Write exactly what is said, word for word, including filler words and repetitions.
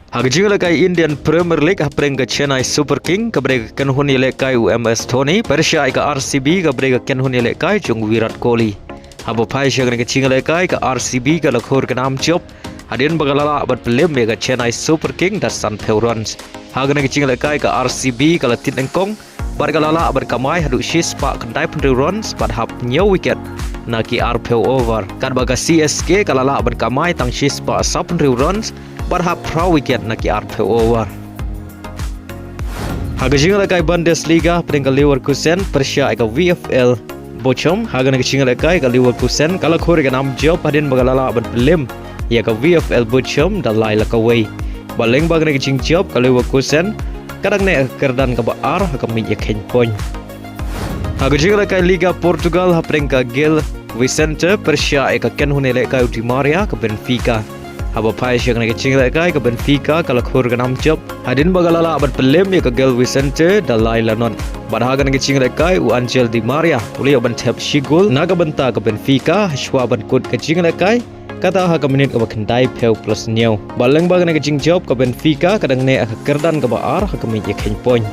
Ha ka jingïalehkai Indian Premier League hapdeng ka Chennai Super King, ka bret ka kynhun ïalehkai u M S Dhoni pyrshah ïa ka R C B, ka bret ka kynhun ïalehkai jong u Virat Kohli. Haba phai sha kane ka jingïalehkai, ka R C B ka la khur ka nam jop hadien ba ka la lah ban pynlem ïa ka Chennai Super King da sanphew runs. Ha kane ka jingïalehkai, ka R C B ka la tied nyngkong bad ka la lah ban kamai haduh shispah khyndai phew hynriew runs bad hap hynñiew wicket na ki arphew over. Katba ka C S K ka la lah ban kamai tang shispah saphew hynriew runs bad hap phra wicket na ki arphew over. Ha ka jingïalehkai Bundesliga, hapdeng ka Leverkusen pyrshah ïa ka VfL Bochum. Ha kane ka jingïalehkai, ka Leverkusen ka la khur ïa ka nam jop hadien ba ka la lah ban pynlem ïa ka VfL Bochum da lai la kawei. Bad lyngba kane ka jingjop, ka Leverkusen ka dang neh ha ka kyrdan kaba ar ha ka miej ïakheiñ point. Ha ka jingïalehkai Liga Portugal, hapdeng ka Gil Vicente pyrshah ïa ka kynhun ïalehkai u Di Maria, ka Benfica. Haba phai sha kane ka jingïalehkai, ka Benfica ka la khur ka nam jop hadien ba ka la lah ban pynlem ïa ka Gil Vicente da lai la not. Bad ha kane ka jingïalehkai, u Angel Di Maria u la ïoh ban thep shi gol na ka bynta ka Benfica hashwa ban kut ka jingïalehkai, kata ha ka minit kaba khyndaiphew plus hynñiew. Bad lyngba kane ka jingjop, ka Benfica ka dang neh ha ka kyrdan kaba ar ha ka miej ïakheiñ point.